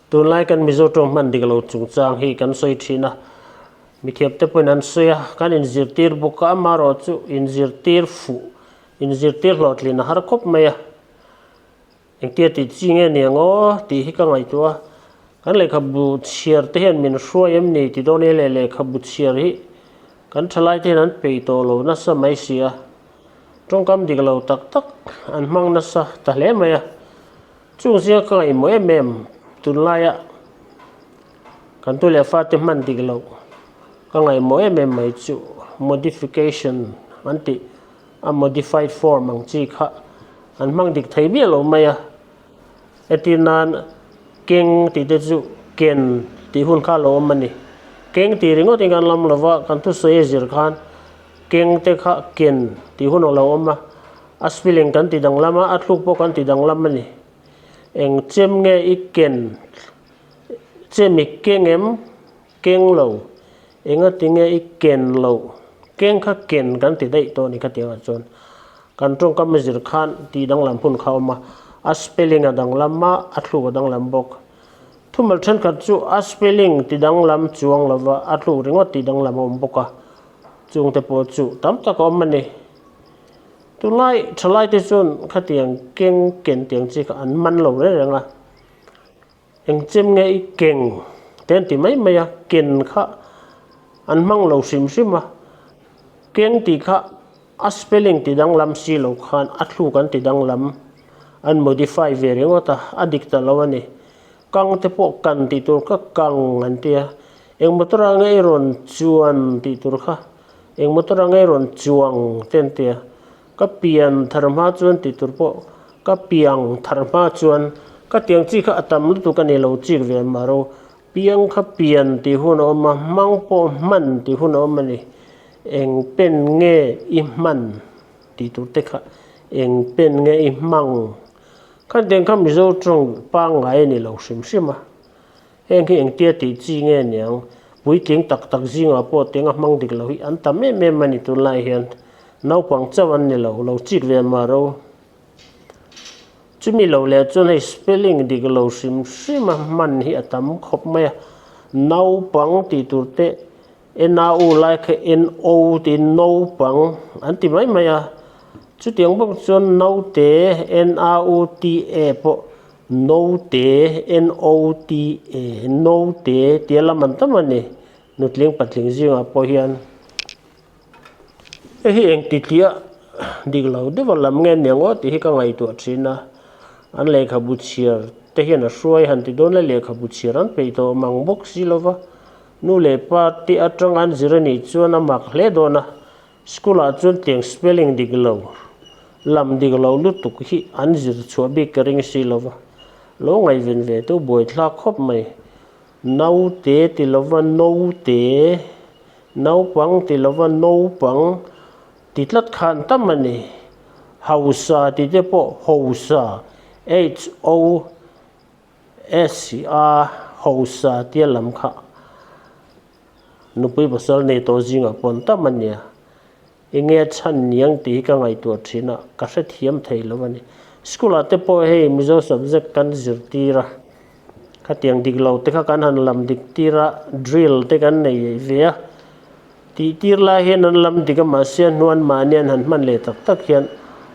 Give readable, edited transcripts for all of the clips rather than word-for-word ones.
Tunlai kan Mizo tawng hman dik lo chungchang hi kan sawi thin a, mithiamte pawhin an sawi a, kan inzirtir bawk a, amaherawhchu inzirtir fuh, inzirtir hlawhtlin a har khawp mai a. Engtia tih chi nge ni ang aw tih hi ka ngaihtuah a, kan lehkhabu chhiar te hian min hruai em ni ti dawn nia le lehkhabu chhiar hi kan thalai te hian an peih tawh lo nasa mai si a, tawngkam dik lo tak tak an hmang nasa ta hle mai a, chung zinga ka ngaihmawh em em tunlaia kan tu leh fate hman dik loh ka ngaihmawh em em mai chu modification an tih. A modified form ang chi kha an hmang dik thei miah lo mai a, entir nan keng tih te chu ken tih hun kha a lo awm a ni. Keng tih ringawt in kan lam lo va, kan thusawi a zir khan keng te kha ken tih hun a lo awm a, a spelling kan ti danglam a, a thluk pawh kan ti danglam a ni. Eng chem nge i ken chem i keng em? Keng lo, engatinge i ken loh? Keng kha ken kan ti daih tawh a ni kha tiangah chuan kan tawngkam a zir khan tih danglam hun kha a awm a, a spelling a danglam a, a thluk a danglam bawk. Thumal thenkhat chu a spelling ti danglam chuang lova a thluk ringawt tih danglam a awm bawk a, chungte pawh chu tam tak a awm a ni. Tunlai thalaite chuan khatiang keng ken tiang chi kha an man lo reng reng a. Engchem nge i keng te an ti mai mai a, ken kha an hmang lo hrim hrim a, keng tih kha a spelling ti danglam si lo khan a thluk an ti danglam, an modify ve ringawt a, a dik ta lo a ni. Kang te pawh kan tih tur kha kang an ti a, eng motor ah nge i rawn chuan tih tur kha eng motor ah nge i rawn chuang te an ti a. Ka pian thar hma chuan tih tur pawh ka piang thar hma chuan ka tiang chi kha a tam lutuk a ni lo chik ve mah ro. Piang kha pian tih hun a awm a, hmang pawh hman tih hun a awm a ni. Eng pen nge i hman tih tur te kha eng pen nge i hmang. Khan tiang kha Mizo tawng pangngai a ni lo hrim hrim a. Heng hi engtia tih chi nge niang? Puitling tak tak zingah pawh teng a hmang dik lo hi an tam em em a ni tunlai hian. Naupang chauh an ni lo, lo chik ve mah ro. Chumi lo leh chuan hei spelling dik lo hrim hrim a hman hi a tam khawp mai a. Naupang tih tur te N-A-U lai kha N-O tiin naupang an ti mai mai a. Chutiang bawk chuan naute N-A-U-T-E pawh note, N-O-T-E, note tia lam an tam a ni. Nutling patling zingah pawh hian hei hi engti tliah dik lo deuh a lam nge nia ngawt tih hi ka ngaihtuah thin a. An lehkhabu chhiar te hian a hruai han ti dawn la lehkhabu chhiar an peih tawh mang bawk si lo va. Nu leh pa te atang an zir a nih chuan a mak hle dawn a, school ah chuan tiang spelling dik lo, lam dik lo lutuk hi an zir chhuah bik ka ring si lo va, lo ngaihven ve deuh buaithlak khawp mai. Naute ti lova note, naupang ti lova nopang ti tlat khan tam a ni. Hausa ti te pawh hosa, H-O. SCA hausa tia lam kha nupui pasal nei tawh zingah pawh an tam a nia. Enge a chhan niang tih hi ka ngaihtuah thin a, ka hrethiam thei lo a ni. School ah te pawh hei Mizo subject kan zirtir a, khatiang dik lo te kha kan han lam dik tir a, drill te kan nei ve a. Tih tir lai hian an lam dik a, mahse a hnuan mahni an han hman leh tak tak hian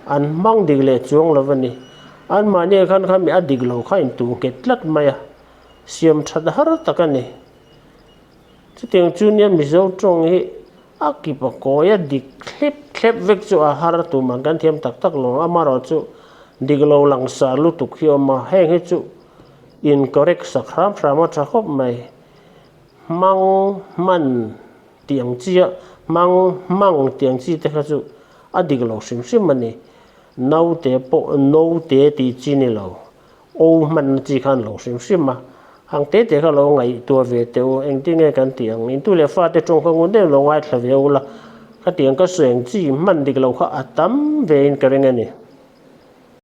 an hmang dik leh chuang lo a ni. An mahni ah khan khami a dik lo kha intu nghet tlat mai a, siam that har tak a ni. Chutiang chu nia Mizo tawng hi a kip a kawi a dik thlep thlep vek chu a har tum ang kan thiam tak tak lo ang, amaherawh chu dik lo langsar lutuk hi a awm a, heng hi chu in correct sak hram hram a tha khawp mai. Hmang hman tih ang chi a, hmang hmang tih ang chi te kha chu a dik lo hrim hrim a ni. Naute pawh note tih chi ni lo, o hmanna chi khan lo hrim hrim a. Hang te te kha lo ngaihtuah ve teh u, engtin nge kan tih ang? Intu leh fate tawng kha ngun deuh lo ngaithla ve u la, khatiang ka sawi ang chi hman dik lo kha a tam ve in ka ring a ni.